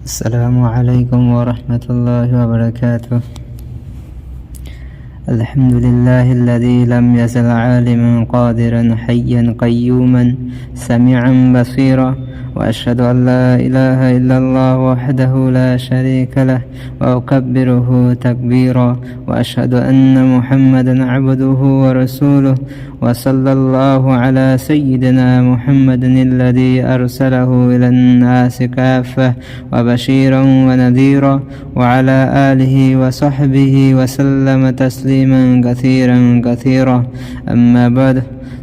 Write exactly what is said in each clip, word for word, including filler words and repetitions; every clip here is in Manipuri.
السلام عليكم ورحمة الله وبركاته. الحمد لله الذي لم يزل عالما قادرا حيا قيوما سميعا بصيرا، وأشهد أن لا إله إلا الله وحده لا شريك له، وأكبره تكبيرا، وأشهد أن محمدا عبده ورسوله، وصلى الله على سيدنا محمد الذي أرسله إلى الناس كافة وبشيرا ونذيرا، وعلى آله وصحبه وسلم تسليما كثيرا كثيرا. أما بعد،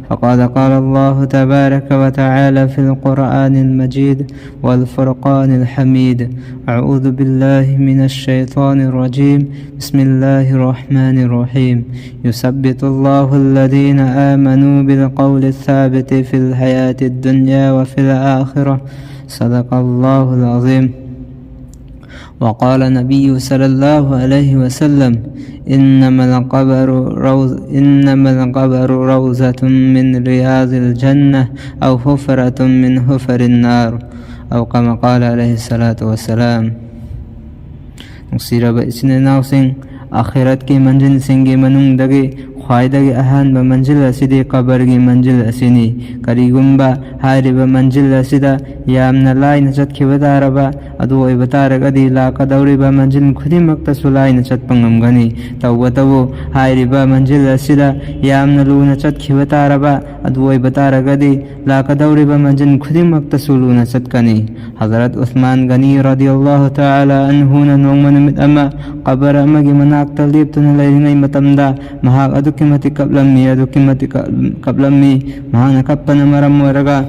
فقد قال الله تبارك وتعالى في القرآن المجيد والفرقان الحميد: أعوذ بالله من الشيطان الرجيم. بسم الله الرحمن الرحيم. يثبت الله الذين آمنوا بالقول الثابت في الحياة الدنيا وفي الآخرة. صدق الله العظيم. وقال النبي صلى الله عليه وسلم: إنما القبر روض-، إنما القبر روضة من رياض الجنة أو حفرة من حفر النار، أو كما قال عليه الصلاة والسلام. ꯅꯨꯡꯁꯤꯔꯕ ꯏꯆꯤꯟ ꯏꯅꯥꯎꯁꯤꯡ, ꯑꯥꯈꯤꯔꯠꯀꯤ ꯃꯟꯖꯤꯜꯁꯤꯡꯒꯤ ꯃꯅꯨꯡꯗꯒꯤ ꯈ꯭ꯋꯥꯏꯗꯒꯤ ꯑꯍꯥꯟꯕ ꯃꯟꯖꯤꯜ ꯑꯁꯤꯗꯤ ꯀꯕꯔꯒꯤ ꯃꯟꯖꯤꯜ ꯑꯁꯤꯅꯤ꯫ ꯀꯔꯤꯒꯨꯝꯕ ꯍꯥꯏꯔꯤꯕ ꯃꯟꯖꯤꯜ ꯑꯁꯤꯗ ꯌꯥꯝꯅ ꯂꯥꯏꯅ ꯆꯠꯈꯤꯕ ꯇꯥꯔꯕ, ꯑꯗꯨ ꯑꯣꯏꯕ ꯇꯥꯔꯒꯗꯤ ꯂꯥꯛꯀꯗꯧꯔꯤꯕ ꯃꯟꯖꯤꯜ ꯈꯨꯗꯤꯡꯃꯛꯇꯁꯨ ꯂꯥꯏꯅ ꯆꯠꯄ ꯉꯝꯒꯅꯤ꯫ ꯇꯧꯕꯇꯕꯨ ꯍꯥꯏꯔꯤꯕ ꯃꯟꯖꯤꯜ ꯑꯁꯤꯗ ꯌꯥꯝꯅ ꯂꯨꯅ ꯆꯠꯈꯤꯕ ꯇꯥꯔꯕ, ꯑꯗꯨ ꯑꯣꯏꯕ ꯇꯥꯔꯒꯗꯤ ꯂꯥꯛꯀꯗꯧꯔꯤꯕ ꯃꯟꯖꯤꯜ ꯈꯨꯗꯤꯡꯃꯛꯇꯁꯨ ꯂꯨꯅ ꯆꯠꯀꯅꯤ꯫ ꯍꯖꯔꯠ ꯎꯁꯃꯥꯟ ꯒꯅꯤ ꯔꯗꯤꯌꯜꯂꯥꯍꯨ ꯇꯥꯂꯥ ꯑꯟꯍꯨꯅ ꯅꯣꯡꯃ ꯅꯨꯃꯤꯠ ꯑꯃ ꯀꯕꯔ ꯑꯃꯒꯤ ꯃꯅꯥꯛꯇ ꯂꯦꯞꯇꯨꯅ ꯂꯩꯔꯤꯉꯩ ꯃꯇꯝꯗ ꯃꯍꯥꯛ ꯑꯗꯨꯛꯀꯤ ꯃꯇꯤꯛ ꯀꯞꯂꯝꯃꯤ, ꯑꯗꯨꯛꯀꯤ ꯃꯇꯤꯛ ꯀꯞ-, ꯀꯞꯂꯝꯃꯤ꯫ ꯃꯍꯥꯛꯅ ꯀꯞꯄꯅ ꯃꯔꯝ ꯑꯣꯏꯔꯒ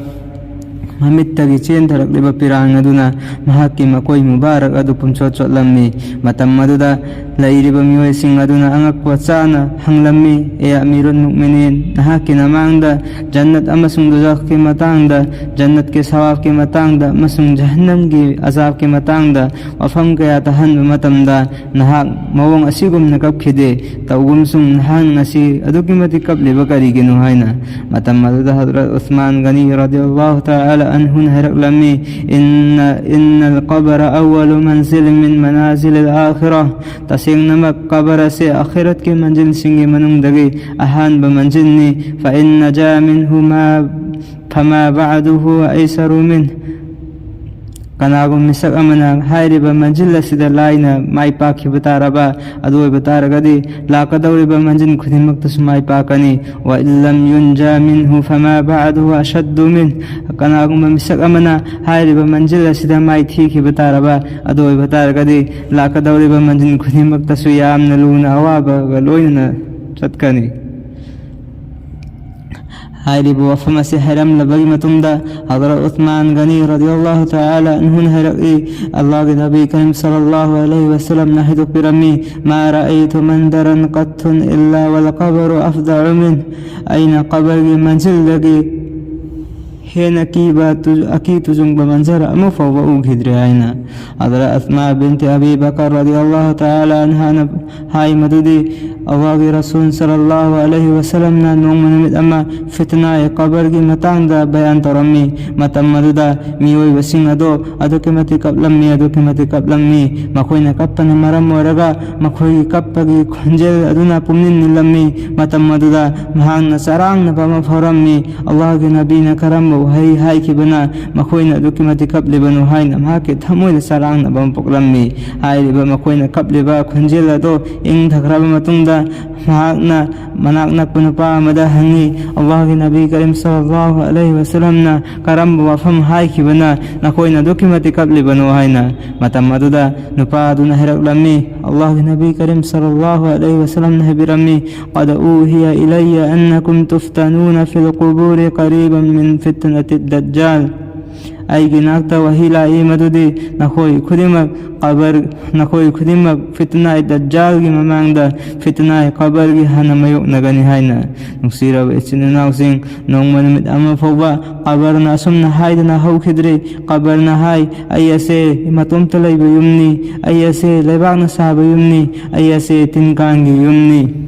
ꯃꯃꯤꯠꯇꯒꯤ ꯆꯦꯟꯊꯔꯛꯂꯤꯕ ꯄꯤꯔꯥꯡ ꯑꯗꯨꯅ ꯃꯍꯥꯛꯀꯤ ꯃꯀꯣꯏ ꯃꯨꯕꯥꯔꯛ ꯑꯗꯨ ꯄꯨꯝꯆꯣꯠ ꯆꯣꯠꯂꯝꯃꯤ꯫ ꯃꯇꯝ ꯑꯗꯨꯗ ꯂꯩꯔꯤꯕ ꯃꯤꯑꯣꯏꯁꯤꯡ ꯑꯗꯨꯅ ꯑꯉꯛꯄ ꯆꯥꯅ ꯍꯪꯂꯝꯃꯤ, "ꯑꯦ ꯑꯃꯤꯔꯨꯜ ꯃꯨꯛꯃꯤꯅꯤꯟ, ꯅꯍꯥꯛꯀꯤ ꯃꯃꯥꯡꯗ ꯖꯟꯅꯠ ꯑꯃꯁꯨꯡ ꯗꯨꯖꯈꯀꯤ ꯃꯇꯥꯡꯗ, ꯖꯟꯅꯠꯀꯤ ꯁꯋꯥꯕꯀꯤ ꯃꯇꯥꯡꯗ ꯑꯃꯁꯨꯡ ꯖꯍꯟꯅꯝꯒꯤ ꯑꯖꯥꯕꯀꯤ ꯃꯇꯥꯡꯗ ꯋꯥꯐꯝ ꯀꯌꯥ ꯇꯥꯍꯟꯕ ꯃꯇꯝꯗ ꯅꯍꯥꯛ ꯃꯑꯣꯡ ꯑꯁꯤꯒꯨꯝꯅ ꯀꯞꯈꯤꯗꯦ꯫ ꯇꯧꯒꯨꯝꯁꯨꯡ ꯅꯍꯥꯛ ꯉꯁꯤ ꯑꯗꯨꯛꯀꯤ ꯃꯇꯤꯛ ꯀꯞꯂꯤꯕ ꯀꯔꯤꯒꯤꯅꯣ?" ꯍꯥꯏꯅ꯫ ꯃꯇꯝ ꯑꯗꯨꯗ ꯍꯖꯔꯠ ꯎꯁꯃꯥꯟ ꯒꯅꯤ ꯔꯗꯤꯌꯜꯂꯥꯍꯨ ꯇꯥꯂꯥ ꯑꯟꯍꯨꯅ ꯍꯥꯏꯔꯛꯂꯝꯃꯤ, "ꯏꯟꯅ, ꯏꯟꯅꯜ ꯀꯕꯔ ꯑꯋ꯭ꯋꯂꯨ ꯃꯟꯖꯤꯂꯤꯟ ꯃꯤꯟ ꯃꯅꯥꯖꯤꯂꯤꯜ ꯑꯥꯈꯤꯔꯥ꯫ ꯇꯁꯦꯡꯅꯃꯛ ꯀꯕꯔ ꯑꯁꯤ ꯑꯈꯤꯔꯠꯀꯤ ꯃꯟꯖꯤꯜꯁꯤꯡꯒꯤ ꯃꯅꯨꯡꯗꯒꯤ ꯑꯍꯥꯟꯕ ꯃꯟꯖꯤꯜꯅꯤ꯫ ꯐ ꯏꯟ ꯅꯖꯥ ꯃꯤꯟꯍꯨ ꯃꯥ, ꯐꯃꯥ ꯕꯥꯗꯨꯍꯨ ꯑꯩꯁꯔꯨ ꯃꯤꯟ꯫ ꯀꯅꯥꯒꯨꯝꯕ ꯃꯤꯁꯛ ꯑꯃꯅ ꯍꯥꯏꯔꯤꯕ ꯃꯟꯖꯤꯜ ꯑꯁꯤꯗ ꯂꯥꯏꯅ ꯃꯥꯏ ꯄꯥꯛꯈꯤꯕ ꯇꯥꯔꯕ, ꯑꯗꯨ ꯑꯣꯏꯕ ꯇꯥꯔꯒꯗꯤ ꯂꯥꯛꯀꯗꯧꯔꯤꯕ ꯃꯟꯖꯤꯜ ꯈꯨꯗꯤꯡꯃꯛꯇꯁꯨ ꯃꯥꯏ ꯄꯥꯛꯀꯅꯤ꯫ ꯋ ꯏꯜ ꯂꯝ ꯌꯨꯟꯖꯥ ꯃꯤꯟꯍꯨ ꯐꯃꯥ ꯕꯥꯗꯨꯍꯨ ꯑꯁꯠꯗꯨ ꯃꯤꯟ꯫ ꯀꯅꯥꯒꯨꯝꯕ ꯃꯤꯁꯛ ꯑꯃꯅ ꯍꯥꯏꯔꯤꯕ ꯃꯟꯖꯤꯜ ꯑꯁꯤꯗ ꯃꯥꯏ ꯊꯤꯈꯤꯕ ꯇꯥꯔꯕ, ꯑꯗꯨ ꯑꯣꯏꯕ ꯇꯥꯔꯒꯗꯤ ꯂꯥꯛꯀꯗꯧꯔꯤꯕ ꯃꯟꯖꯤꯜ ꯈꯨꯗꯤꯡꯃꯛꯇꯁꯨ ꯌꯥꯝꯅ ꯂꯨꯅ ꯑꯋꯥꯕꯒ ꯂꯣꯏꯅꯅ ꯆꯠꯀꯅꯤ꯫ ꯍꯥꯏꯔꯤꯕ ꯋꯥꯐꯝ ꯑꯁꯤ ꯍꯥꯏꯔꯝꯂꯕꯒꯤ ꯃꯇꯨꯡꯗ ꯍꯖꯔꯠ ꯎꯁꯃꯥꯟ ꯒꯅꯤ ꯔꯗꯤꯌꯜꯂꯥꯍꯨ ꯇꯥꯂꯥ ꯑꯟꯍꯨꯅ ꯍꯥꯏꯔꯛꯏ, ꯑꯜꯂꯥꯍꯒꯤ ꯅꯕꯤ ꯀꯔꯤꯝ ꯁꯜꯂꯜꯂꯥꯍꯨ ꯑꯂꯩꯍꯤ ꯋꯁꯜꯂꯝꯅ ꯍꯥꯏꯗꯣꯛꯄꯤꯔꯝꯃꯤ, "ꯃꯥ ꯔꯑꯩꯇꯨ ꯃꯟꯗꯔꯟ ꯀꯠꯊꯨꯟ ꯏꯜꯂꯥ ꯋꯜ ꯀꯕꯔꯨ ꯑꯐꯗꯑꯨ ꯃꯤꯟ꯫ ꯑꯩꯅ ꯀꯕꯔꯒꯤ ꯃꯟꯖꯤꯜꯗꯒꯤ ꯍꯦꯟꯅ ꯀꯤꯕ ꯇꯨ-, ꯑꯀꯤ ꯇꯨꯖꯨꯡꯕ ꯃꯟꯖꯔ ꯑꯃ ꯐꯥꯎꯕ ꯎꯈꯤꯗ꯭ꯔꯦ" ꯍꯥꯏꯅ꯫ ꯍꯖꯔꯠ ꯑꯁꯃꯥ ꯕꯤꯟꯇꯤ ꯑꯕꯤ ꯕꯀꯔ ꯔꯗꯤꯌꯜꯂꯥꯍꯨ ꯇꯥꯂꯥ ꯑꯟꯍꯥꯅ ꯍꯥꯏ ꯃꯗꯨꯗꯤ, ꯑꯜꯂꯥꯍꯒꯤ ꯔꯁꯨꯜ ꯁꯜꯂꯜꯂꯥꯍꯨ ꯑꯂꯩꯍꯤ ꯋꯁꯜꯂꯝꯅ ꯅꯣꯡꯃ ꯅꯨꯃꯤꯠ ꯑꯃ ꯐꯤꯇꯅꯥ ꯀꯕꯔꯒꯤ ꯃꯇꯥꯡꯗ ꯕꯌꯥꯟ ꯇꯧꯔꯝꯃꯤ꯫ ꯃꯇꯝ ꯑꯗꯨꯗ ꯃꯤꯑꯣꯏꯕꯁꯤꯡ ꯑꯗꯣ ꯑꯗꯨꯛꯀꯤ ꯃꯇꯤꯛ ꯀꯞꯂꯝꯃꯤ, ꯑꯗꯨꯛꯀꯤ ꯃꯇꯤꯛ ꯀꯞꯂꯝꯃꯤ꯫ ꯃꯈꯣꯏꯅ ꯀꯞꯄꯅ ꯃꯔꯝ ꯑꯣꯏꯔꯒ ꯃꯈꯣꯏꯒꯤ ꯀꯞꯄꯒꯤ ꯈꯣꯟꯖꯦꯜ ꯑꯗꯨꯅ ꯄꯨꯝꯅꯤꯟ ꯅꯤꯜꯂꯝꯃꯤ꯫ ꯃꯇꯝ ꯑꯗꯨꯗ ꯃꯍꯥꯛꯅ ꯆꯔꯥꯡꯅꯕ ꯑꯃ ꯐꯥꯎꯔꯝꯃꯤ꯫ ꯑꯜꯂꯥꯍꯒꯤ ꯅꯕꯤꯅ ꯀꯔꯝꯕ ꯋꯥꯍꯩ ꯍꯥꯏꯈꯤꯕꯅ ꯃꯈꯣꯏꯅ ꯑꯗꯨꯛꯀꯤ ꯃꯇꯤꯛ ꯀꯞꯂꯤꯕꯅꯣ ꯍꯥꯏꯅ ꯃꯍꯥꯛꯀꯤ ꯊꯃꯣꯏꯗ ꯆꯔꯥꯡꯅꯕ ꯑꯃ ꯄꯣꯛꯂꯝꯃꯤ꯫ ꯍꯥꯏꯔꯤꯕ ꯃꯈꯣꯏꯅ ꯀꯞꯂꯤꯕ ꯈꯣꯟꯖꯦꯜ ꯑꯗꯣ ꯏꯪꯊꯈ꯭ꯔꯕ ꯃꯇꯨꯡꯗ ꯃꯍꯥꯛꯅ ꯃꯅꯥꯛ ꯅꯛꯄ ꯅꯨꯄꯥ ꯑꯃꯗ ꯍꯪꯉꯤ, "ꯑꯜꯂꯥꯍꯒꯤ ꯅꯕꯤ ꯀꯔꯤꯝ ꯁꯜꯂꯜꯂꯥꯍꯨ ꯑꯂꯩꯍꯤ ꯋꯁꯜꯂꯝꯅ ꯀꯔꯝꯕ ꯋꯥꯐꯝ ꯍꯥꯏꯈꯤꯕꯅ ꯅꯈꯣꯏꯅ ꯑꯗꯨꯛꯀꯤ ꯃꯇꯤꯛ ꯀꯞꯂꯤꯕꯅꯣ?" ꯍꯥꯏꯅ꯫ ꯃꯇꯝ ꯑꯗꯨꯗ ꯅꯨꯄꯥ ꯑꯗꯨꯅ ꯍꯥꯏꯔꯛꯂꯝꯃꯤ, ꯑꯜꯂꯥꯍꯒꯤ ꯅꯕꯤ ꯀꯔꯤꯝ ꯁꯜꯂꯜꯂꯥꯍꯨ ꯑꯂꯩꯍꯤ ꯋꯁꯜꯂꯝꯅ ꯍꯥꯏꯕꯤꯔꯝꯃꯤ, "ꯀꯗ ꯎꯍꯤꯌ ꯏꯂꯩꯌ ꯑꯟꯅꯀꯨꯝ ꯇꯨꯐꯇꯅꯨꯅ ꯐꯤꯜ ꯀꯨꯕꯨꯔꯤ ꯀꯔꯤꯕꯟ ꯃꯤꯟ ꯐꯤꯇꯅꯇꯤꯗ ꯗꯖꯥꯜ꯫ ꯑꯩꯒꯤ ꯅꯥꯛꯇ ꯋꯥꯍꯤ ꯂꯥꯛꯏ ꯃꯗꯨꯗꯤ ꯅꯈꯣꯏ ꯈꯨꯗꯤꯡꯃꯛ ꯀꯕꯔ, ꯅꯈꯣꯏ ꯈꯨꯗꯤꯡꯃꯛ ꯐꯤꯇꯅꯥꯏ ꯗꯖꯥꯜꯒꯤ ꯃꯃꯥꯡꯗ ꯐꯤꯇꯅꯥꯏ ꯀꯕꯔꯒꯤ ꯍꯥꯟꯅ ꯃꯥꯌꯣꯛꯅꯒꯅꯤ ꯍꯥꯏꯅ꯫ ꯅꯨꯡꯁꯤꯔꯕ ꯏꯆꯤꯟ ꯏꯅꯥꯎꯁꯤꯡ, ꯅꯣꯡꯃ ꯅꯨꯃꯤꯠ ꯑꯃ ꯐꯥꯎꯕ ꯀꯕꯔꯅ ꯑꯁꯨꯝꯅ ꯍꯥꯏꯗꯅ ꯍꯧꯈꯤꯗ꯭ꯔꯤ꯫ ꯀꯕꯔꯅ ꯍꯥꯏ, "ꯑꯩ ꯑꯁꯦ ꯃꯇꯣꯝꯇ ꯂꯩꯕ ꯌꯨꯝꯅꯤ, ꯑꯩ ꯑꯁꯦ ꯂꯩꯕꯥꯛꯅ ꯁꯥꯕ ꯌꯨꯝꯅꯤ, ꯑꯩ ꯑꯁꯦ ꯇꯤꯟ ꯀꯥꯡꯒꯤ ꯌꯨꯝꯅꯤ"꯫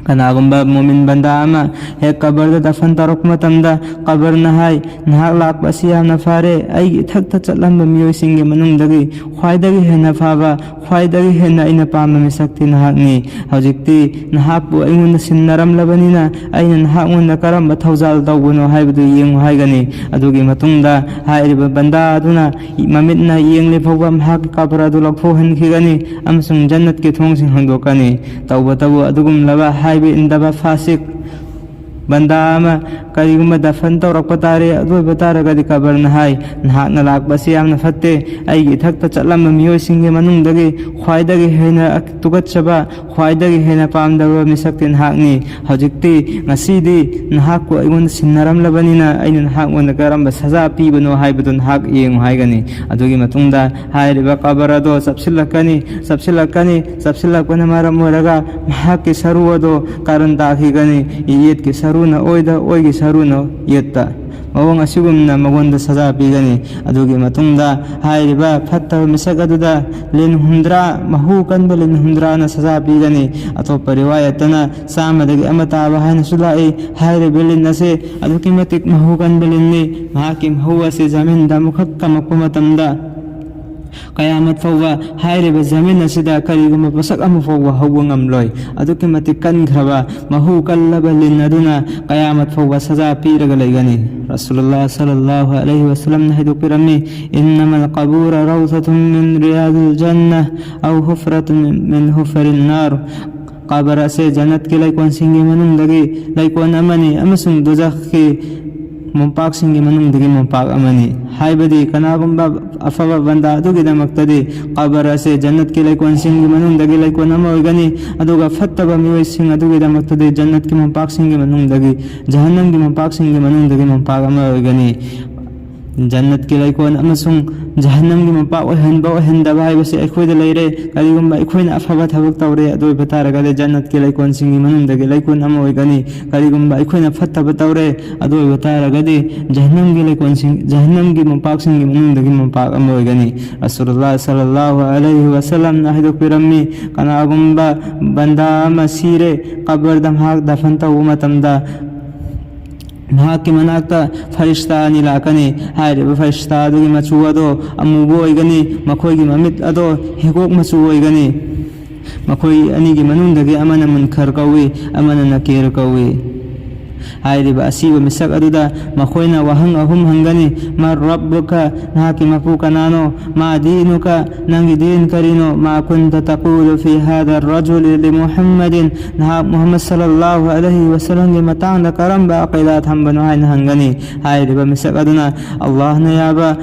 ꯀꯅꯥꯒꯨꯝꯕ ꯃꯨꯃꯤꯟ ꯕꯟꯗꯥ ꯑꯃ ꯍꯦꯛ ꯀꯕꯔꯗ ꯗꯐꯟ ꯇꯧꯔꯛꯄ ꯃꯇꯝꯗ, ꯀꯕꯔꯅ ꯍꯥꯏ, "ꯅꯍꯥꯛ ꯂꯥꯛꯄ ꯑꯁꯤ ꯌꯥꯝꯅ ꯐꯔꯦ꯫ ꯑꯩꯒꯤ ꯏꯊꯛꯇ ꯆꯠꯂꯝꯕ ꯃꯤꯑꯣꯏꯁꯤꯡꯒꯤ ꯃꯅꯨꯡꯗꯒꯤ ꯈ꯭ꯋꯥꯏꯗꯒꯤ ꯍꯦꯟꯅ ꯐꯕ, ꯈ꯭ꯋꯥꯏꯗꯒꯤ ꯍꯦꯟꯅ ꯑꯩꯅ ꯄꯥꯝꯕ ꯃꯤꯁꯛꯇꯤ ꯅꯍꯥꯛꯅꯤ꯫ ꯍꯧꯖꯤꯛꯇꯤ ꯅꯍꯥꯛꯄꯨ ꯑꯩꯉꯣꯟꯗ ꯁꯤꯟꯅꯔꯝꯂꯕꯅꯤꯅ ꯑꯩꯅ ꯅꯍꯥꯛꯉꯣꯟꯗ ꯀꯔꯝꯕ ꯊꯧꯖꯥꯜ ꯇꯧꯕꯅꯣ ꯍꯥꯏꯕꯗꯨ ꯌꯦꯡꯉꯨ" ꯍꯥꯏꯒꯅꯤ꯫ ꯑꯗꯨꯒꯤ ꯃꯇꯨꯡꯗ ꯍꯥꯏꯔꯤꯕ ꯕꯟꯗꯥ ꯑꯗꯨꯅ ꯃꯃꯤꯠꯅ ꯌꯦꯡꯂꯤ ꯐꯥꯎꯕ ꯃꯍꯥꯛꯀꯤ ꯀꯕꯔ ꯑꯗꯨ ꯂꯧꯊꯣꯛꯍꯟꯈꯤꯒꯅꯤ ꯑꯃꯁꯨꯡ ꯖꯟꯅꯠꯀꯤ ꯊꯣꯡꯁꯤꯡ ꯍꯥꯡꯗꯣꯛꯀꯅꯤ꯫ ꯇꯧꯕꯇꯕꯨ ꯑꯗꯨꯒꯨꯝꯂꯕ ꯍꯥꯏꯕ ꯏꯟꯗꯕ ꯐꯥꯁꯤꯛ ꯕꯟꯗꯥ ꯑꯃ ꯀꯔꯤꯒꯨꯝꯕ ꯗꯐꯟ ꯇꯧꯔꯛꯄ ꯇꯥꯔꯦ, ꯑꯗꯨ ꯑꯣꯏꯕ ꯇꯥꯔꯒꯗꯤ ꯀꯕꯔꯅ ꯍꯥꯏ, "ꯅꯍꯥꯛꯅ ꯂꯥꯛꯄꯁꯤ ꯌꯥꯝꯅ ꯐꯠꯇꯦ꯫ ꯑꯩꯒꯤ ꯏꯊꯛꯇ ꯆꯠꯂꯝꯕ ꯃꯤꯑꯣꯏꯁꯤꯡꯒꯤ ꯃꯅꯨꯡꯗꯒꯤ ꯈ꯭ꯋꯥꯏꯗꯒꯤ ꯍꯦꯟꯅ ꯇꯨꯀꯠꯆꯕ, ꯈ꯭ꯋꯥꯏꯗꯒꯤ ꯍꯦꯟꯅ ꯄꯥꯝꯗꯕ ꯃꯤꯁꯛꯇꯤ ꯅꯍꯥꯛꯅꯤ꯫ ꯍꯧꯖꯤꯛꯇꯤ, ꯉꯁꯤꯗꯤ ꯅꯍꯥꯛꯄꯨ ꯑꯩꯉꯣꯟꯗ ꯁꯤꯟꯅꯔꯝꯂꯕꯅꯤꯅ ꯑꯩꯅ ꯅꯍꯥꯛꯉꯣꯟꯗ ꯀꯔꯝꯕ ꯁꯖꯥ ꯄꯤꯕꯅꯣ ꯍꯥꯏꯕꯗꯨ ꯅꯍꯥꯛ ꯌꯦꯡꯉꯨ" ꯍꯥꯏꯒꯅꯤ꯫ ꯑꯗꯨꯒꯤ ꯃꯇꯨꯡꯗ ꯍꯥꯏꯔꯤꯕ ꯀꯕꯔ ꯑꯗꯣ ꯆꯞꯁꯤꯜꯂꯛꯀꯅꯤ꯫ ꯆꯞꯁꯤꯜꯂꯛꯀꯅꯤ꯫ ꯆꯞꯁꯤꯜꯂꯛꯄꯅ ꯃꯔꯝ ꯑꯣꯏꯔꯒ ꯃꯍꯥꯛꯀꯤ ꯁꯔꯨ ꯑꯗꯣ ꯀꯥꯔꯟ ꯇꯥꯈꯤꯒꯅꯤ꯫ ꯌꯦꯠꯀꯤ ꯁꯔꯨꯅ ꯑꯣꯏꯗ, ꯑꯣꯏꯒꯤ ꯁꯔꯨꯅ ꯌꯦꯠꯇ꯫ ꯃꯑꯣꯡ ꯑꯁꯤꯒꯨꯝꯅ ꯃꯉꯣꯟꯗ ꯁꯖꯥ ꯄꯤꯒꯅꯤ꯫ ꯑꯗꯨꯒꯤ ꯃꯇꯨꯡꯗ ꯍꯥꯏꯔꯤꯕ ꯐꯠꯇꯕ ꯃꯤꯁꯛ ꯑꯗꯨꯗ ꯂꯤꯟ ꯍꯨꯝꯗ꯭ꯔꯥ, ꯃꯍꯨ ꯀꯟꯕ ꯂꯤꯟ ꯍꯨꯝꯗ꯭ꯔꯥꯅ ꯁꯖꯥ ꯄꯤꯒꯅꯤ꯫ ꯑꯇꯣꯞꯄ ꯔꯤꯋꯥꯌꯠꯇꯅ ꯆꯥꯝꯃꯗꯒꯤ ꯑꯃ ꯇꯥꯕ ꯍꯥꯏꯅꯁꯨ ꯂꯥꯛꯏ꯫ ꯍꯥꯏꯔꯤꯕ ꯂꯤꯟ ꯑꯁꯤ ꯑꯗꯨꯛꯀꯤ ꯃꯇꯤꯛ ꯃꯍꯨ ꯀꯟꯕ ꯂꯤꯟꯅꯤ꯫ ꯃꯍꯥꯛꯀꯤ ꯃꯍꯨ ꯑꯁꯤ ꯖꯃꯤꯟꯗ ꯑꯃꯨꯛꯈꯛ ꯀꯝꯃꯛꯄ ꯃꯇꯝꯗ, ꯀꯌꯥꯃꯠ ꯐꯥꯎꯕ ꯍꯥꯏꯔꯤꯕ ꯖꯃꯤꯟ ꯑꯁꯤꯗ ꯀꯔꯤꯒꯨꯝꯕ ꯄꯣꯠꯁꯛ ꯑꯃ ꯐꯥꯎꯕ ꯍꯧꯕ ꯉꯝꯂꯣꯏ꯫ ꯑꯗꯨꯛꯀꯤ ꯃꯇꯤꯛ ꯀꯟꯈ꯭ꯔꯕ, ꯃꯍꯨ ꯀꯜꯂꯕ ꯂꯤꯟ ꯑꯗꯨꯅ ꯀꯌꯥꯃꯠ ꯐꯥꯎꯕ ꯁꯖꯥ ꯄꯤꯔꯒ ꯂꯩꯒꯅꯤ꯫ ꯔꯁꯨꯂꯨꯜꯂꯥꯍ ꯁꯜꯂꯜꯂꯥꯍꯨ ꯑꯂꯩꯍꯤ ꯋꯁꯜꯂꯝꯅ ꯍꯥꯏꯗꯣꯛꯄꯤꯔꯝꯃꯤ, "ꯏꯟꯅꯃꯜ ꯀꯕꯨꯔ ꯔꯧꯁꯥꯇꯨꯝ ꯃꯤꯟ ꯔꯤꯌꯥꯗꯤꯜ ꯖꯟꯅ, ꯑꯧ ꯍꯨꯐ꯭ꯔꯥꯇꯨꯝ ꯃꯤꯟ ꯍꯨꯐꯔꯤꯟ ꯅꯥꯔ"꯫ ꯀꯕꯔ ꯑꯁꯦ ꯖꯟꯅꯠꯀꯤ ꯂꯩꯀꯣꯜꯁꯤꯡꯒꯤ ꯃꯅꯨꯡꯗꯒꯤ ꯂꯩꯀꯣꯜ ꯑꯃꯅꯤ ꯑꯃꯁꯨꯡ ꯗꯨꯖꯈꯀꯤ ꯃꯣꯝꯄꯥꯛꯁꯤꯡꯒꯤ ꯃꯅꯨꯡꯗꯒꯤ ꯃꯣꯝꯄꯥꯛ ꯑꯃꯅꯤ꯫ ꯍꯥꯏꯕꯗꯤ, ꯀꯅꯥꯒꯨꯝꯕ ꯑꯐꯕ ꯕꯟꯗꯥ ꯑꯗꯨꯒꯤꯗꯃꯛꯇꯗꯤ ꯀꯕꯔ ꯑꯁꯦ ꯖꯟꯅꯠꯀꯤ ꯂꯩꯀꯣꯜꯁꯤꯡꯒꯤ ꯃꯅꯨꯡꯗꯒꯤ ꯂꯩꯀꯣꯜ ꯑꯃ ꯑꯣꯏꯒꯅꯤ, ꯑꯗꯨꯒ ꯐꯠꯇꯕ ꯃꯤꯑꯣꯏꯁꯤꯡ ꯑꯗꯨꯒꯤꯗꯃꯛꯇꯗꯤ ꯖꯟꯅꯠꯀꯤ ꯃꯣꯝꯄꯥꯛꯁꯤꯡꯒꯤ ꯃꯅꯨꯡꯗꯒꯤ ꯖꯍꯟꯅꯝꯒꯤ ꯃꯣꯝꯄꯥꯛꯁꯤꯡꯒꯤ ꯃꯅꯨꯡꯗꯒꯤ ꯃꯣꯝꯄꯥꯛ ꯑꯃ ꯑꯣꯏꯒꯅꯤ꯫ ꯖꯟꯅꯠꯀꯤ ꯂꯩꯀꯣꯜ ꯑꯃꯁꯨꯡ ꯖꯍꯟꯅꯝꯒꯤ ꯃꯄꯥ ꯑꯣꯏꯍꯟꯕ ꯑꯣꯏꯍꯟꯗꯕ ꯍꯥꯏꯕꯁꯤ ꯑꯩꯈꯣꯏꯗ ꯂꯩꯔꯦ꯫ ꯀꯔꯤꯒꯨꯝꯕ ꯑꯩꯈꯣꯏꯅ ꯑꯐꯕ ꯊꯕꯛ ꯇꯧꯔꯦ, ꯑꯗꯨ ꯑꯣꯏꯕ ꯇꯥꯔꯒꯗꯤ ꯖꯟꯅꯠꯀꯤ ꯂꯩꯀꯣꯜꯁꯤꯡꯒꯤ ꯃꯅꯨꯡꯗꯒꯤ ꯂꯩꯀꯣꯜ ꯑꯃ ꯑꯣꯏꯒꯅꯤ꯫ ꯀꯔꯤꯒꯨꯝꯕ ꯑꯩꯈꯣꯏꯅ ꯐꯠꯇꯕ ꯇꯧꯔꯦ, ꯑꯗꯨ ꯑꯣꯏꯕ ꯇꯥꯔꯒꯗꯤ ꯖꯍꯟꯅꯝꯒꯤ ꯂꯩꯀꯣꯜꯁꯤꯡ, ꯖꯍꯟꯅꯝꯒꯤ ꯃꯣꯝꯄꯥꯛꯁꯤꯡꯒꯤ ꯃꯅꯨꯡꯗꯒꯤ ꯃꯣꯝꯄꯥꯛ ꯑꯃ ꯑꯣꯏꯒꯅꯤ꯫ ꯔꯁꯨꯂꯨꯜꯂꯥꯍ ꯁꯜꯂꯜꯂꯥꯍꯨ ꯑꯂꯩꯍꯤ ꯋꯁꯜꯂꯝꯅ ꯍꯥꯏꯗꯣꯛꯄꯤꯔꯝꯃꯤ, ꯀꯅꯥꯒꯨꯝꯕ ꯕꯟꯗꯥ ꯑꯃ ꯁꯤꯔꯦ, ꯀꯕꯔꯗ ꯃꯍꯥꯛ ꯗꯐꯟ ꯇꯧꯕ ꯃꯇꯝꯗ ꯃꯍꯥꯛꯀꯤ ꯃꯅꯥꯛꯇ ꯐꯔꯤꯁꯇꯥ ꯑꯅꯤ ꯂꯥꯛꯀꯅꯤ꯫ ꯍꯥꯏꯔꯤꯕ ꯐꯔꯤꯁꯇꯥ ꯑꯗꯨꯒꯤ ꯃꯆꯨ ꯑꯗꯣ ꯑꯃꯨꯕ ꯑꯣꯏꯒꯅꯤ, ꯃꯈꯣꯏꯒꯤ ꯃꯃꯤꯠ ꯑꯗꯣ ꯍꯤꯒꯣꯛ ꯃꯆꯨ ꯑꯣꯏꯒꯅꯤ꯫ ꯃꯈꯣꯏ ꯑꯅꯤꯒꯤ ꯃꯅꯨꯡꯗꯒꯤ ꯑꯃꯅ ꯃꯨꯟꯈꯔ ꯀꯧꯏ, ꯑꯃꯅ ꯅꯀꯤꯔ ꯀꯧꯏ꯫ ꯍꯥꯏꯔꯤꯕ ꯑꯁꯤꯕ ꯃꯤꯁꯛ ꯑꯗꯨꯗ ꯃꯈꯣꯏꯅ ꯋꯥꯍꯪ ꯑꯍꯨꯝ ꯍꯪꯒꯅꯤ: "ꯃꯥ ꯔꯕ꯭ꯕꯨꯀ?" ꯅꯍꯥꯛꯀꯤ ꯃꯄꯨ ꯀꯅꯥꯅꯣ? "ꯃꯥ ꯗꯤꯅꯨꯀ?" ꯅꯪꯒꯤ ꯗꯤꯟ ꯀꯔꯤꯅꯣ? "ꯃꯥ ꯀꯨꯟꯇ ꯇꯀꯨꯂꯨ ꯐꯤ ꯍꯥꯗ ꯔꯖꯨꯂꯤ ꯂꯤ ꯃꯨꯍꯝꯃꯗꯤꯟ?" ꯅꯍꯥꯛ ꯃꯨꯍꯝꯃꯗ ꯁꯜꯂꯜꯂꯥꯍꯨ ꯑꯂꯩꯍꯤ ꯋꯁꯜꯂꯝꯒꯤ ꯃꯇꯥꯡꯗ ꯀꯔꯝꯕ ꯑꯀꯤꯗꯥ ꯊꯝꯕꯅꯣ ꯍꯥꯏꯅ ꯍꯪꯒꯅꯤ꯫ ꯍꯥꯏꯔꯤꯕ ꯃꯤꯁꯛ ꯑꯗꯨꯅ ꯑꯜꯂꯥꯍꯅ ꯌꯥꯕ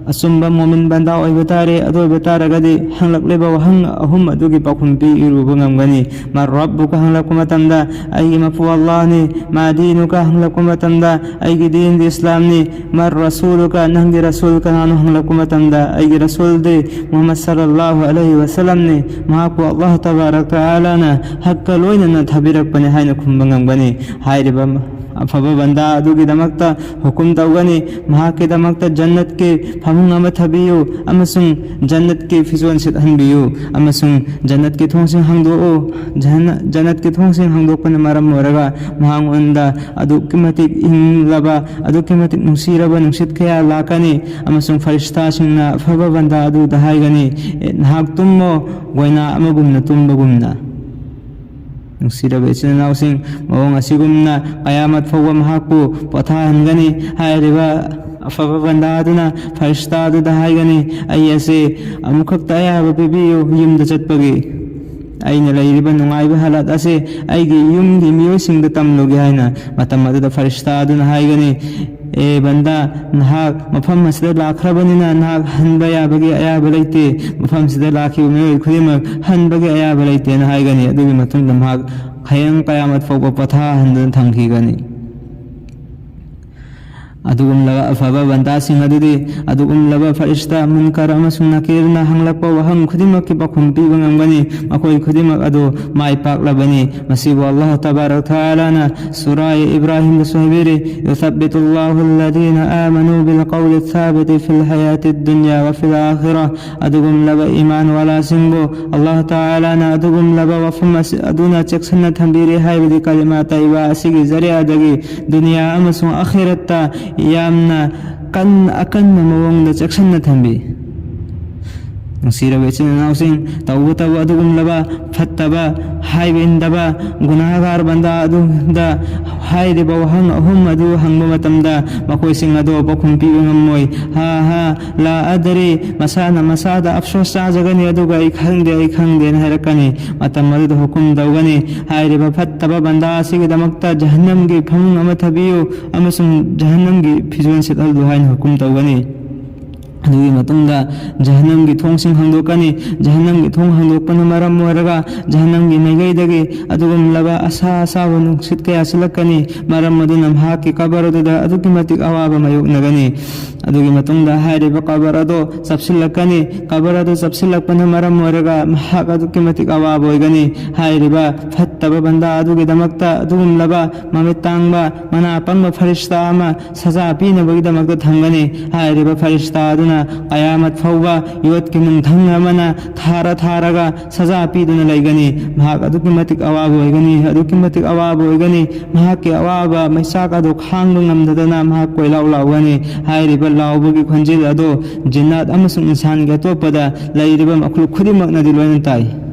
ꯑꯆꯨꯝꯕ ꯃꯣꯃꯤꯟ ꯕꯟꯗꯥ ꯑꯣꯏꯕ ꯇꯥꯔꯦ꯫ ꯑꯗꯨ ꯑꯣꯏꯕ ꯇꯥꯔꯒꯗꯤ ꯍꯪꯂꯛꯂꯤꯕ ꯋꯥꯍꯪ ꯑꯍꯨꯝ ꯑꯗꯨꯒꯤ ꯄꯥꯎꯈꯨꯝ ꯄꯤꯔꯨꯕ ꯉꯝꯒꯅꯤ꯫ "ꯃꯥ ꯔꯕ꯭ꯕꯨꯀ?" ꯍꯪꯂꯛꯄ ꯃꯇꯝꯗ, "ꯑꯩꯒꯤ ꯃꯄꯨ ꯑꯜꯂꯥꯍꯅꯤ"꯫ "ꯃꯥ ꯗꯤꯅꯨꯀ?" ꯍꯪꯂꯛꯄ ꯃꯇꯝꯗ, "ꯑꯩꯒꯤ ꯗꯤꯟꯗꯤ ꯏꯁꯂꯥꯝꯅꯤ"꯫ "ꯃꯥ ꯔꯁꯨꯂꯨꯀ?" "ꯅꯪꯒꯤ ꯔꯁꯨꯜ ꯀꯅꯥꯅꯣ?" ꯍꯪꯂꯛꯄ ꯃꯇꯝꯗ, "ꯑꯩꯒꯤ ꯔꯁꯨꯜꯗꯤ ꯃꯨꯍꯝꯃꯗ ꯁꯜꯂꯜꯂꯥꯍꯨ ꯑꯂꯩꯍꯤ ꯋꯁꯜꯂꯝꯅꯤ, ꯃꯍꯥꯛꯄꯨ ꯑꯜꯂꯥꯍ ꯇꯕꯥꯔꯛ ꯇꯥꯂꯥꯅ ꯍꯛꯀ ꯂꯣꯏꯅꯅ ꯊꯥꯕꯤꯔꯛꯄꯅꯤ" ꯍꯥꯏꯅ ꯈꯨꯝꯕ ꯉꯝꯒꯅꯤ꯫ ꯍꯥꯏꯔꯤꯕ ꯑꯐꯕ ꯕꯟꯗꯥ ꯑꯗꯨꯒꯤꯗꯃꯛꯇ ꯍꯨꯀꯨꯝ ꯇꯧꯒꯅꯤ, ꯃꯍꯥꯛꯀꯤꯗꯃꯛꯇ ꯖꯟꯅꯠꯀꯤ ꯐꯃꯨꯡ ꯑꯃ ꯊꯥꯕꯤꯌꯨ ꯑꯃꯁꯨꯡ ꯖꯟꯅꯠꯀꯤ ꯐꯤꯖꯣꯜ ꯁꯦꯠꯍꯟꯕꯤꯌꯨ ꯑꯃꯁꯨꯡ ꯖꯟꯅꯠꯀꯤ ꯊꯣꯡꯁꯤꯡ ꯍꯥꯡꯗꯣꯛꯎ꯫ ꯖꯟꯅ-, ꯖꯟꯅꯠꯀꯤ ꯊꯣꯡꯁꯤꯡ ꯍꯥꯡꯗꯣꯛꯄꯅ ꯃꯔꯝ ꯑꯣꯏꯔꯒ ꯃꯉꯣꯟꯗ ꯑꯗꯨꯛꯀꯤ ꯃꯇꯤꯛ ꯏꯪꯂꯕ, ꯑꯗꯨꯛꯀꯤ ꯃꯇꯤꯛ ꯅꯨꯡꯁꯤꯔꯕ ꯅꯨꯡꯁꯤꯠ ꯀꯌꯥ ꯂꯥꯛꯀꯅꯤ, ꯑꯃꯁꯨꯡ ꯐꯔꯤꯁꯇꯥꯁꯤꯡꯅ ꯑꯐꯕ ꯕꯟꯗꯥ ꯑꯗꯨꯗ ꯍꯥꯏꯒꯅꯤ, "ꯑꯦ, ꯅꯍꯥꯛ ꯇꯨꯝꯃꯣ, ꯒꯣꯏꯅꯥ ꯑꯃꯒꯨꯝꯅ ꯇꯨꯝꯕꯒꯨꯝꯅ"꯫ ꯅꯨꯡꯁꯤꯔꯕ ꯏꯆꯤꯟ ꯏꯅꯥꯎꯁꯤꯡ, ꯃꯑꯣꯡ ꯑꯁꯤꯒꯨꯝꯅ ꯀꯌꯥꯃꯠ ꯐꯥꯎꯕ ꯃꯍꯥꯛꯄꯨ ꯄꯣꯊꯥꯍꯟꯒꯅꯤ꯫ ꯍꯥꯏꯔꯤꯕ ꯑꯐꯕ ꯕꯟꯗꯥ ꯑꯗꯨꯅ ꯐꯔꯤꯁꯇꯥ ꯑꯗꯨꯗ ꯍꯥꯏꯒꯅꯤ, "ꯑꯩ ꯑꯁꯤ ꯑꯃꯨꯛꯈꯛꯇ ꯑꯌꯥꯕ ꯄꯤꯕꯤꯌꯨ ꯌꯨꯝꯗ ꯆꯠꯄꯒꯤ꯫ ꯑꯩꯅ ꯂꯩꯔꯤꯕ ꯅꯨꯡꯉꯥꯏꯕ ꯍꯥꯂꯠ ꯑꯁꯤ ꯑꯩꯒꯤ ꯌꯨꯝꯒꯤ ꯃꯤꯑꯣꯏꯁꯤꯡꯗ ꯇꯝꯂꯨꯒꯦ" ꯍꯥꯏꯅ꯫ ꯃꯇꯝ ꯑꯗꯨꯗ ꯐꯔꯤꯁꯇꯥ ꯑꯗꯨꯅ ꯍꯥꯏꯒꯅꯤ, "ꯑꯦ ꯕꯟꯗꯥ, ꯅꯍꯥꯛ ꯃꯐꯝ ꯑꯁꯤꯗ ꯂꯥꯛꯈ꯭ꯔꯕꯅꯤꯅ ꯅꯍꯥꯛ ꯍꯟꯕ ꯌꯥꯕꯒꯤ ꯑꯌꯥꯕ ꯂꯩꯇꯦ꯫ ꯃꯐꯝꯁꯤꯗ ꯂꯥꯛꯈꯤꯕ ꯃꯤꯑꯣꯏ ꯈꯨꯗꯤꯡꯃꯛ ꯍꯟꯕꯒꯤ ꯑꯌꯥꯕ ꯂꯩꯇꯦꯅ" ꯍꯥꯏꯒꯅꯤ꯫ ꯑꯗꯨꯒꯤ ꯃꯇꯨꯡꯗ ꯃꯍꯥꯛ ꯍꯌꯦꯡ ꯀꯌꯥꯃꯠ ꯐꯥꯎꯕ ꯄꯣꯊꯥꯍꯟꯗꯨꯅ ꯊꯝꯈꯤꯒꯅꯤ꯫ ꯑꯗꯨꯒꯨꯝꯂꯕ ꯑꯐꯕ ꯕꯟꯗꯥꯁꯤꯡ ꯑꯗꯨꯗꯤ ꯑꯗꯨꯒꯨꯝꯂꯕ ꯐꯔꯤꯁꯇꯥ ꯃꯨꯟꯀꯔ ꯑꯃꯁꯨꯡ ꯅꯀꯤꯔꯅ ꯍꯪꯂꯛꯄ ꯋꯥꯍꯪ ꯈꯨꯗꯤꯡꯃꯛꯀꯤ ꯄꯥꯎꯈꯨꯝ ꯄꯤꯕ ꯉꯝꯒꯅꯤ꯫ ꯃꯈꯣꯏ ꯈꯨꯗꯤꯡꯃꯛ ꯑꯗꯨ ꯃꯥꯏ ꯄꯥꯛꯂꯕꯅꯤ꯫ ꯃꯁꯤꯕꯨ ꯑꯜꯂꯥꯍ ꯇꯕꯥꯔꯛ ꯊꯥꯂꯥꯅ ꯁꯨꯔꯥ ꯏꯕ꯭ꯔꯥꯍꯤꯝꯗꯁꯨ ꯍꯥꯏꯕꯤꯔꯤ, "يثبت الله الذين آمنوا بالقول الثابت في الحياة الدنيا وفي الآخرة"꯫ ꯑꯗꯨꯒꯨꯝꯂꯕ ꯏꯃꯥꯟ ꯋꯥꯂꯥꯁꯤꯡꯕꯨ ꯑꯜꯂꯥꯍ ꯇꯥꯂꯥꯅ ꯑꯗꯨꯒꯨꯝꯂꯕ ꯋꯥꯐꯝ ꯑꯁꯤ ꯑꯗꯨꯅ ꯆꯦꯛꯁꯤꯟꯅ ꯊꯝꯕꯤꯔꯤ ꯍꯥꯏꯕꯗꯤ ꯀꯂꯤꯃꯥ ꯇꯩꯕ ꯑꯁꯤꯒꯤ ꯖꯔꯤꯌꯥꯗꯒꯤ ꯗꯨꯅꯤꯌꯥ ꯑꯃꯁꯨꯡ ꯑꯈꯤꯔꯠꯇ ꯌꯥꯝꯅ ꯀꯟ-, ꯑꯀꯟꯕ ꯃꯑꯣꯡꯗ ꯆꯦꯛꯁꯤꯟꯅ ꯊꯝꯕꯤ꯫ ꯅꯨꯡꯁꯤꯔꯕ ꯏꯆꯤꯟ ꯏꯅꯥꯎꯁꯤꯡ, ꯇꯧꯕꯇꯕꯨ ꯑꯗꯨꯒꯨꯝꯂꯕ ꯐꯠꯇꯕ, ꯍꯥꯏꯕ ꯏꯟꯗꯕ, ꯒꯨꯅꯥꯍꯒꯥꯔ ꯕꯟꯗꯥ ꯑꯗꯨꯗ ꯍꯥꯏꯔꯤꯕ ꯋꯥꯍꯪ ꯑꯍꯨꯝ ꯑꯗꯨ ꯍꯪꯕ ꯃꯇꯝꯗ ꯃꯈꯣꯏꯁꯤꯡ ꯑꯗꯨ ꯄꯥꯎꯈꯨꯝ ꯄꯤꯕ ꯉꯝꯃꯣꯏ꯫ "ꯍꯥ ꯍꯥ ꯂꯥ ꯑꯗꯔꯤ", ꯃꯁꯥꯅ ꯃꯁꯥꯗ ꯑꯐꯁꯣꯁ ꯆꯥꯖꯒꯅꯤ, ꯑꯗꯨꯒ "ꯑꯩ ꯈꯪꯗꯦ, ꯑꯩ ꯈꯪꯗꯦꯅ" ꯍꯥꯏꯔꯛꯀꯅꯤ꯫ ꯃꯇꯝ ꯑꯗꯨꯗ ꯍꯨꯀꯨꯝ ꯇꯧꯒꯅꯤ, "ꯍꯥꯏꯔꯤꯕ ꯐꯠꯇꯕ ꯕꯟꯗꯥ ꯑꯁꯤꯒꯤꯗꯃꯛꯇ ꯖꯍꯟꯅꯝꯒꯤ ꯐꯃꯨꯡ ꯑꯃ ꯊꯥꯕꯤꯌꯨ ꯑꯃꯁꯨꯡ ꯖꯍꯟꯅꯝꯒꯤ ꯐꯤꯖꯣꯜ ꯁꯦꯠꯍꯜꯂꯨ" ꯍꯥꯏꯅ ꯍꯨꯀꯨꯝ ꯇꯧꯒꯅꯤ꯫ ꯑꯗꯨꯒꯤ ꯃꯇꯨꯡꯗ ꯖꯍꯟꯅꯝꯒꯤ ꯊꯣꯡꯁꯤꯡ ꯍꯥꯡꯗꯣꯛꯀꯅꯤ꯫ ꯖꯍꯟꯅꯝꯒꯤ ꯊꯣꯡ ꯍꯥꯡꯗꯣꯛꯄꯅ ꯃꯔꯝ ꯑꯣꯏꯔꯒ ꯖꯍꯟꯅꯝꯒꯤ ꯃꯥꯏꯀꯩꯗꯒꯤ ꯑꯗꯨꯒꯨꯝꯂꯕ ꯑꯁꯥ ꯑꯁꯥꯕ ꯅꯨꯡꯁꯤꯠ ꯀꯌꯥ ꯁꯤꯠꯂꯛꯀꯅꯤ꯫ ꯃꯔꯝ ꯑꯗꯨꯅ ꯃꯍꯥꯛꯀꯤ ꯀꯕꯔ ꯑꯗꯨꯗ ꯑꯗꯨꯛꯀꯤ ꯃꯇꯤꯛ ꯑꯋꯥꯕ ꯃꯥꯌꯣꯛꯅꯒꯅꯤ꯫ ꯑꯗꯨꯒꯤ ꯃꯇꯨꯡꯗ ꯍꯥꯏꯔꯤꯕ ꯀꯕꯔ ꯑꯗꯨ ꯆꯞꯁꯤꯜꯂꯛꯀꯅꯤ꯫ ꯀꯕꯔ ꯑꯗꯨ ꯆꯞꯁꯤꯜꯂꯛꯄꯅ ꯃꯔꯝ ꯑꯣꯏꯔꯒ ꯃꯍꯥꯛ ꯑꯗꯨꯛꯀꯤ ꯃꯇꯤꯛ ꯑꯋꯥꯕ ꯑꯣꯏꯒꯅꯤ꯫ ꯍꯥꯏꯔꯤꯕ ꯐꯠꯇꯕ ꯕꯟꯗꯥ ꯑꯗꯨꯒꯤꯗꯃꯛꯇ ꯑꯗꯨꯒꯨꯝꯂꯕ ꯃꯃꯤꯠ ꯇꯥꯡꯕ, ꯃꯅꯥ ꯄꯪꯕ ꯐꯔꯤꯁꯇꯥ ꯑꯃ ꯁꯖꯥ ꯄꯤꯅꯕꯒꯤꯗꯃꯛꯇ ꯊꯝꯒꯅꯤ꯫ ꯍꯥꯏꯔꯤꯕ ꯐꯔꯤꯁꯇꯥ ꯑꯗꯨꯅ ꯀꯌꯥꯃꯠ ꯐꯥꯎꯕ ꯌꯣꯠꯀꯤ ꯅꯨꯡꯊꯪ ꯑꯃꯅ ꯊꯥꯔ ꯊꯥꯔꯒ ꯁꯖꯥ ꯄꯤꯗꯨꯅ ꯂꯩꯒꯅꯤ꯫ ꯃꯍꯥꯛ ꯑꯗꯨꯛꯀꯤ ꯃꯇꯤꯛ ꯑꯋꯥꯕ ꯑꯣꯏꯒꯅꯤ, ꯑꯗꯨꯛꯀꯤ ꯃꯇꯤꯛ ꯑꯋꯥꯕ ꯑꯣꯏꯒꯅꯤ꯫ ꯃꯍꯥꯛꯀꯤ ꯑꯋꯥꯕ ꯃꯩꯆꯥꯛ ꯑꯗꯨ ꯈꯥꯡꯕ ꯉꯝꯗꯗꯅ ꯃꯍꯥꯛ ꯀꯣꯏꯂꯥꯎ ꯂꯥꯎꯒꯅꯤ꯫ ꯍꯥꯏꯔꯤꯕ ꯂꯥꯎꯕꯒꯤ ꯈꯣꯟꯖꯦꯜ ꯑꯗꯨ ꯖꯤꯟꯅꯥꯠ ꯑꯃꯁꯨꯡ ꯏꯟꯁꯥꯟꯒꯤ ꯑꯇꯣꯞꯄꯗ ꯂꯩꯔꯤꯕ ꯃꯈꯂꯨꯛ ꯈꯨꯗꯤꯡꯃꯛꯅꯗꯤ ꯂꯣꯏꯅ ꯇꯥꯏ꯫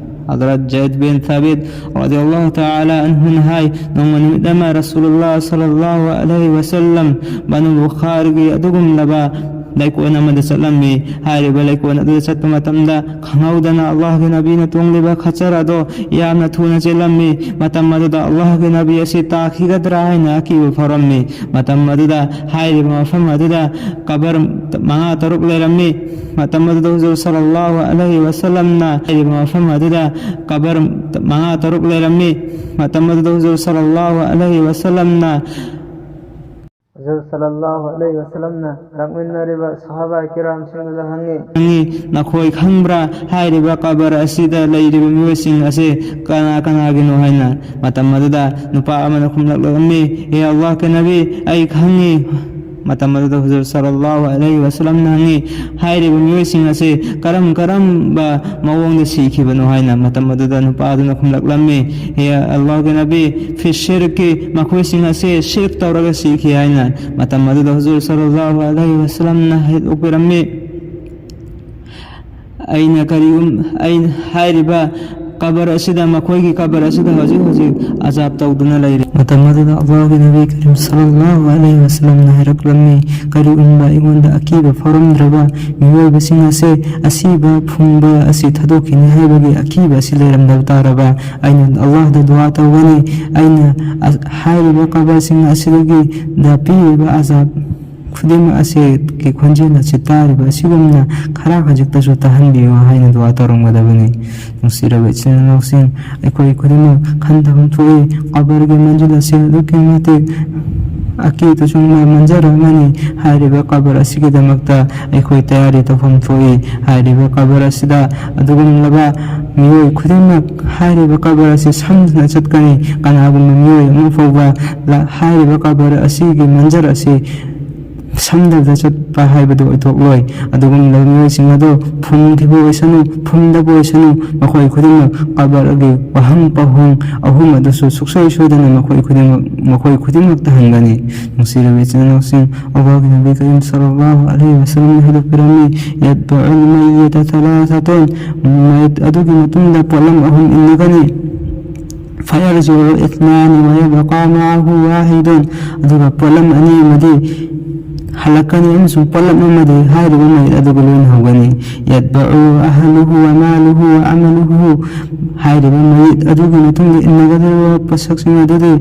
ꯍꯗꯔꯠ ꯖꯩꯗ ꯕꯤꯟ ꯊꯥꯕꯤꯠ ꯔꯗꯤꯌꯜꯂꯥꯍꯨ ꯇꯥꯂꯥ ꯑꯟꯍꯨꯅ ꯍꯥꯏ, ꯅꯣꯡꯃ ꯅꯨꯃꯤꯠ ꯑꯃ ꯔꯁꯨꯂꯨꯜꯂꯥꯍ ꯁꯜꯂꯜꯂꯥꯍꯨ ꯑꯂꯩꯍꯤ ꯋꯁꯜꯂꯝ ꯕꯅꯨ ꯕꯨꯈꯥꯔꯒꯤ ꯑꯗꯨꯒꯨꯝꯂꯕ ꯂꯩꯀꯣꯜ ꯑꯃꯗ ꯆꯠꯂꯝꯃꯤ꯫ ꯍꯥꯏꯔꯤꯕ ꯂꯩꯀꯣꯜ ꯑꯗꯨꯗ ꯆꯠꯄ ꯃꯇꯝꯗ ꯈꯪꯍꯧꯗꯅ ꯑꯜꯂꯥꯍꯒꯤ ꯅꯕꯤꯅ ꯇꯣꯡꯂꯤꯕ ꯈꯆꯔ ꯑꯗꯣ ꯌꯥꯝꯅ ꯊꯨꯅ ꯆꯦꯜꯂꯝꯃꯤ꯫ ꯃꯇꯝ ꯑꯗꯨꯗ ꯑꯜꯂꯥꯍꯒꯤ ꯅꯕꯤ ꯑꯁꯤ ꯇꯥꯈꯤꯒꯗ꯭ꯔꯥ ꯍꯥꯏꯅ ꯑꯀꯤꯕ ꯐꯥꯎꯔꯝꯃꯤ꯫ ꯃꯇꯝ ꯑꯗꯨꯗ ꯍꯥꯏꯔꯤꯕ ꯃꯐꯝ ꯑꯗꯨꯗ ꯀꯕꯔ ꯃꯉꯥ ꯇꯔꯨꯛ ꯂꯩꯔꯝꯃꯤ꯫ ꯃꯇꯝ ꯑꯗꯨꯗ ꯍꯨꯖꯨꯔ ꯁꯜꯂꯜꯂꯥꯍꯨ ꯑꯂꯩꯍꯤ ꯋꯁꯜꯂꯝꯅ ꯍꯥꯏꯔꯤꯕ ꯃꯐꯝ ꯑꯗꯨꯗ ꯀꯕꯔ ꯃꯉꯥ ꯇꯔꯨꯛ ꯂꯩꯔꯝꯃꯤ꯫ ꯃꯇꯝ ꯑꯗꯨꯗ ꯍꯨꯖꯨꯔ ꯁꯜꯂꯜꯂꯥꯍꯨ ꯑꯂꯩꯍꯤ ꯋꯁꯜꯂꯝꯅ ꯍꯨꯖꯨꯔ ꯁꯜꯂꯜꯂꯥꯍꯨ ꯑꯂꯩꯍꯤ ꯋꯁꯜꯂꯝꯅ ꯂꯥꯛꯃꯤꯟꯅꯔꯤꯕ ꯁꯍꯥꯕꯥ ꯀꯤꯔꯥꯝꯁꯤꯡꯗꯨꯗ ꯍꯪꯉꯤ, ꯍꯪꯉꯤ, "ꯅꯈꯣꯏ ꯈꯪꯕ꯭ꯔꯥ? ꯍꯥꯏꯔꯤꯕ ꯀꯕꯔ ꯑꯁꯤꯗ ꯂꯩꯔꯤꯕ ꯃꯤꯑꯣꯏꯁꯤꯡ ꯑꯁꯦ ꯀꯅꯥ ꯀꯅꯥꯒꯤꯅꯣ?" ꯍꯥꯏꯅ꯫ ꯃꯇꯝ ꯑꯗꯨꯗ ꯅꯨꯄꯥ ꯑꯃꯅ ꯈꯨꯝꯂꯛꯂꯝꯃꯤ, "ꯍꯦ ꯑꯜꯂꯥꯍꯒꯤ ꯅꯕꯤ, ꯑꯩ ꯈꯪꯉꯤ꯫" ꯃꯇꯝ ꯑꯗꯨꯗ ꯍꯨꯖꯨꯔ ꯁꯜꯂꯜꯂꯥꯍꯨ ꯑꯂꯩꯍꯤ ꯋꯁꯜꯂꯝꯅ ꯍꯪꯉꯤ, "ꯍꯥꯏꯔꯤꯕ ꯃꯤꯑꯣꯏꯁꯤꯡ ꯑꯁꯦ ꯀꯔꯝ ꯀꯔꯝꯕ ꯃꯑꯣꯡꯗ ꯁꯤꯈꯤꯕꯅꯣ?" ꯍꯥꯏꯅ꯫ ꯃꯇꯝ ꯑꯗꯨꯗ ꯅꯨꯄꯥ ꯑꯗꯨꯅ ꯈꯨꯝꯂꯛꯂꯝꯃꯤ, "ꯍꯦ ꯑꯜꯂꯥꯍꯒꯤ ꯅꯕꯤ, ꯐꯤ ꯁꯤꯔꯀꯤ, ꯃꯈꯣꯏꯁꯤꯡ ꯑꯁꯦ ꯁꯤꯔꯛ ꯇꯧꯔꯒ ꯁꯤꯈꯤ" ꯍꯥꯏꯅ꯫ ꯃꯇꯝ ꯑꯗꯨꯗ ꯍꯨꯖꯨꯔ ꯁꯜꯂꯜꯂꯥꯍꯨ ꯑꯂꯩꯍꯤ ꯋꯁꯜꯂꯝꯅ ꯍꯥꯏꯗꯣꯛꯄꯤꯔꯝꯃꯤ, "ꯑꯩꯅ ꯀꯔꯤꯒꯨꯝ-, ꯑꯩꯅ ꯍꯥꯏꯔꯤꯕ ꯀꯕꯔ ꯑꯁꯤꯗ, ꯃꯈꯣꯏꯒꯤ ꯀꯕꯔ ꯑꯁꯤꯗ ꯍꯧꯖꯤꯛ ꯍꯧꯖꯤꯛ ꯑꯖꯥꯕ ꯇꯧꯗꯨꯅ ꯂꯩꯔꯤ꯫" ꯃꯇꯝ ꯑꯗꯨꯗ ꯑꯜꯂꯥꯍꯒꯤ ꯅꯕꯤ ꯀꯔꯤꯝ ꯁꯜꯂꯜꯂꯥꯍꯨ ꯑꯂꯩꯍꯤ ꯋꯁꯜꯂꯝꯅ ꯍꯥꯏꯔꯛꯂꯝꯃꯤ, "ꯀꯔꯤꯒꯨꯝꯕ ꯑꯩꯉꯣꯟꯗ ꯑꯀꯤꯕ ꯐꯥꯎꯔꯝꯗ꯭ꯔꯕ ꯃꯤꯑꯣꯏꯕꯁꯤꯡ ꯑꯁꯦ ꯑꯁꯤꯕ ꯐꯨꯝꯕ ꯑꯁꯤ ꯊꯥꯗꯣꯛꯈꯤꯅꯤ ꯍꯥꯏꯕꯒꯤ ꯑꯀꯤꯕ ꯑꯁꯤ ꯂꯩꯔꯝꯗꯕ ꯇꯥꯔꯕ, ꯑꯩꯅ ꯑꯜꯂꯥꯍꯗ ꯗꯨꯋꯥ ꯇꯧꯒꯅꯤ꯫ ꯑꯩꯅ ꯑ-, ꯍꯥꯏꯔꯤꯕ ꯀꯕꯔꯁꯤꯡ ꯑꯁꯤꯗꯒꯤꯗ ꯄꯤꯔꯤꯕ ꯑꯖꯥꯕ ꯈꯨꯗꯤꯡꯃꯛ ꯑꯁꯤꯒꯤ ꯈꯣꯟꯖꯦꯜ ꯑꯁꯤ ꯇꯥꯔꯤꯕ ꯑꯁꯤꯒꯨꯝꯅ ꯈꯔ ꯈꯖꯤꯛꯇꯁꯨ ꯇꯥꯍꯟꯕꯤꯌꯨ" ꯍꯥꯏꯅ ꯗꯨꯋꯥ ꯇꯧꯔꯝꯒꯗꯕꯅꯤ꯫ ꯅꯨꯡꯁꯤꯔꯕ ꯏꯆꯤꯟ ꯏꯅꯥꯎꯁꯤꯡ, ꯑꯩꯈꯣꯏ ꯈꯨꯗꯤꯡꯃꯛ ꯈꯟꯊꯐꯝ ꯊꯣꯛꯏ, ꯀꯕꯔꯒꯤ ꯃꯟꯖꯤꯜ ꯑꯁꯤ ꯑꯗꯨꯛꯀꯤ ꯃꯇꯤꯛ ꯑꯀꯤ ꯇꯨꯆꯨꯡꯕ ꯃꯟꯖꯔ ꯑꯃꯅꯤ꯫ ꯍꯥꯏꯔꯤꯕ ꯀꯕꯔ ꯑꯁꯤꯒꯤꯗꯃꯛꯇ ꯑꯩꯈꯣꯏ ꯇꯌꯥꯔꯤ ꯇꯧꯐꯝ ꯊꯣꯛꯏ꯫ ꯍꯥꯏꯔꯤꯕ ꯀꯕꯔ ꯑꯁꯤꯗ ꯑꯗꯨꯒꯨꯝꯂꯕ ꯃꯤꯑꯣꯏ ꯈꯨꯗꯤꯡꯃꯛ ꯍꯥꯏꯔꯤꯕ ꯀꯕꯔ ꯑꯁꯤ ꯁꯝꯗꯨꯅ ꯆꯠꯀꯅꯤ꯫ ꯀꯅꯥꯒꯨꯝꯕ ꯃꯤꯑꯣꯏ ꯑꯃ ꯐꯥꯎꯕ ꯂ-, ꯍꯥꯏꯔꯤꯕ ꯀꯕꯔ ꯑꯁꯤꯒꯤ ꯃꯟꯖꯔ ꯑꯁꯤ ꯁꯝꯗꯕꯗ ꯆꯠꯄ ꯍꯥꯏꯕꯗꯨ ꯑꯣꯏꯊꯣꯛꯂꯣꯏ꯫ ꯑꯗꯨꯒꯨꯝꯂꯕ ꯃꯤꯑꯣꯏꯁꯤꯡ ꯑꯗꯨ ꯐꯨꯝꯈꯤꯕ ꯑꯣꯏꯁꯅꯨ, ꯐꯨꯝꯗꯕ ꯑꯣꯏꯁꯅꯨ, ꯃꯈꯣꯏ ꯈꯨꯗꯤꯡꯃꯛ ꯀꯕꯔꯒꯤ ꯋꯥꯍꯪ ꯄꯥꯎꯍꯪ ꯑꯍꯨꯝ ꯑꯗꯨꯁꯨ ꯁꯨꯛꯁꯣꯏ ꯁꯣꯏꯗꯅ ꯃꯈꯣꯏ ꯈꯨꯗꯤꯡꯃꯛ, ꯃꯈꯣꯏ ꯈꯨꯗꯤꯡꯃꯛꯇ ꯍꯪꯒꯅꯤ꯫ ꯅꯨꯡꯁꯤꯔꯕ ꯏꯆꯤꯟ ꯏꯅꯥꯎꯁꯤꯡ, ꯑꯜꯂꯥꯍꯒꯤ ꯅꯕꯤ ꯀꯔꯤꯝ ꯁꯜꯂꯜꯂꯥꯍꯨ ꯑꯂꯩꯍꯤ ꯋꯁꯜꯂꯝꯅ ꯍꯥꯏꯗꯣꯛꯄꯤꯔꯝꯃꯤ, "يتبع الميت ثلاثة"꯫ ꯃꯌꯦꯛ ꯑꯗꯨꯒꯤ ꯃꯇꯨꯡꯗ ꯄꯣꯠꯂꯝ ꯑꯍꯨꯝ ꯏꯟꯅꯒꯅꯤ꯫ "فيرجع اثنان ويبقى معه واحد"꯫ ꯑꯗꯨꯒ ꯄꯣꯠꯂꯝ ꯑꯅꯤ ꯑꯃꯗꯤ ꯍꯜꯂꯛꯀꯅꯤ ꯑꯃꯁꯨꯡ ꯄꯣꯠꯂꯝ ꯑꯃꯗꯤ ꯍꯥꯏꯔꯤꯕ ꯃꯌꯦꯛ ꯑꯗꯨꯒ ꯂꯣꯏꯅ ꯍꯧꯒꯅꯤ꯫ "يتبع أهله وماله وعمله"꯫ ꯍꯥꯏꯔꯤꯕ ꯃꯌꯦꯛ ꯑꯗꯨꯒꯤ ꯃꯇꯨꯡꯗ ꯏꯟꯅꯒꯗꯧꯔꯤꯕ ꯄꯣꯠꯁꯛꯁꯤꯡ ꯑꯗꯨꯗꯤ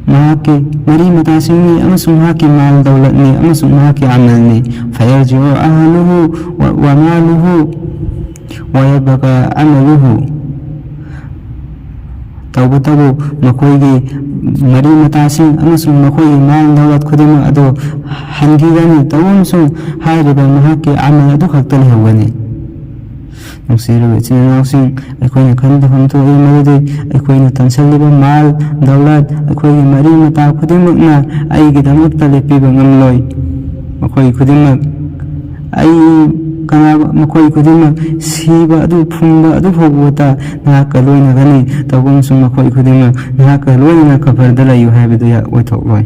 ꯃꯍꯥꯛꯀꯤ ꯃꯔꯤ ꯃꯇꯥꯁꯤꯡꯅꯤ ꯑꯃꯁꯨꯡ ꯃꯍꯥꯛꯀꯤ ꯃꯥꯜ ꯗꯧꯂꯠꯅꯤ ꯑꯃꯁꯨꯡ ꯃꯍꯥꯛꯀꯤ ꯑꯃꯜꯅꯤ꯫ "فيرجع أهله و-, وماله ويبقى عمله". ꯇꯧꯕꯇꯕꯨ ꯃꯈꯣꯏꯒꯤ ꯃꯔꯤ ꯃꯇꯥꯁꯤꯡ ꯑꯃꯁꯨꯡ ꯃꯈꯣꯏꯒꯤ ꯃꯥꯜ ꯗꯧꯂꯠ ꯈꯨꯗꯤꯡꯃꯛ ꯑꯗꯨ ꯍꯟꯈꯤꯒꯅꯤ꯫ ꯇꯧꯕ ꯑꯃꯁꯨꯡ ꯍꯥꯏꯔꯤꯕ ꯃꯍꯥꯛꯀꯤ ꯑꯃꯜ ꯑꯗꯨ ꯈꯛꯇ ꯂꯩꯍꯧꯒꯅꯤ꯫ ꯅꯨꯡꯁꯤꯔꯕ ꯏꯆꯤꯟ ꯏꯅꯥꯎꯁꯤꯡ, ꯑꯩꯈꯣꯏꯅ ꯈꯟꯊꯐꯝ ꯊꯣꯛꯏ ꯃꯗꯨꯗꯤ ꯑꯩꯈꯣꯏꯅ ꯇꯥꯟꯁꯤꯜꯂꯤꯕ ꯃꯥꯜ ꯗꯧꯂꯠ, ꯑꯩꯈꯣꯏꯒꯤ ꯃꯔꯤ ꯃꯇꯥ ꯈꯨꯗꯤꯡꯃꯛꯅ ꯑꯩꯒꯤꯗꯃꯛꯇ ꯂꯦꯞꯄꯤꯕ ꯉꯝꯂꯣꯏ꯫ ꯃꯈꯣꯏ ꯈꯨꯗꯤꯡꯃꯛ ꯑꯩ ꯀꯅꯥ ꯃꯈꯣꯏ ꯈꯨꯗꯤꯡꯃꯛ ꯁꯤꯕ ꯑꯗꯨ ꯐꯨꯡꯕ ꯑꯗꯨ ꯐꯥꯎꯕꯇ ꯅꯍꯥꯛꯀ ꯂꯣꯏꯅꯒꯅꯤ꯫ ꯇꯧꯕ ꯑꯃꯁꯨꯡ ꯃꯈꯣꯏ ꯈꯨꯗꯤꯡꯃꯛ ꯅꯍꯥꯛꯀ ꯂꯣꯏꯅꯅ ꯀꯕꯔꯗ ꯂꯩꯌꯨ ꯍꯥꯏꯕꯗꯨ ꯑꯣꯏꯊꯣꯛꯂꯣꯏ꯫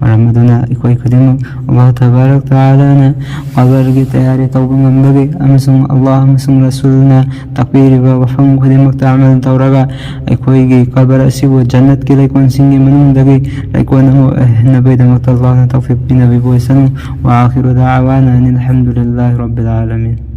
ꯃꯔꯝ ꯑꯗꯨꯅ ꯑꯩꯈꯣꯏ ꯈꯨꯗꯤꯡꯃꯛ ꯑꯜꯂꯥꯍ ꯇꯕꯥꯔꯛ ꯇꯥꯂꯥꯅ ꯀꯕꯔꯒꯤ ꯇꯌꯥꯔꯤ ꯇꯧꯕ ꯉꯝꯕꯒꯤ ꯑꯃꯁꯨꯡ ꯑꯜꯂꯥꯍ ꯑꯃꯁꯨꯡ ꯔꯁꯨꯜꯅ ꯇꯥꯛꯄꯤꯔꯤꯕ ꯋꯥꯐꯝ ꯈꯨꯗꯤꯡꯃꯛꯇ ꯑꯃꯜ ꯇꯧꯔꯒ ꯑꯩꯈꯣꯏꯒꯤ ꯀꯕꯔ ꯑꯁꯤꯕꯨ ꯖꯟꯅꯠꯀꯤ ꯂꯩꯀꯣꯜꯁꯤꯡꯒꯤ ꯃꯅꯨꯡꯗꯒꯤ ꯂꯩꯀꯣꯜ ꯑꯃ ꯑꯣꯏꯍꯟꯅꯕꯒꯤꯗꯃꯛꯇ ꯑꯜꯂꯥꯍꯅ ꯇꯧꯐꯤꯛ ꯄꯤꯅꯕꯤꯕ ꯑꯣꯏꯁꯅꯨ꯫ وآخر دعوانا أن الحمد لله رب العالمين.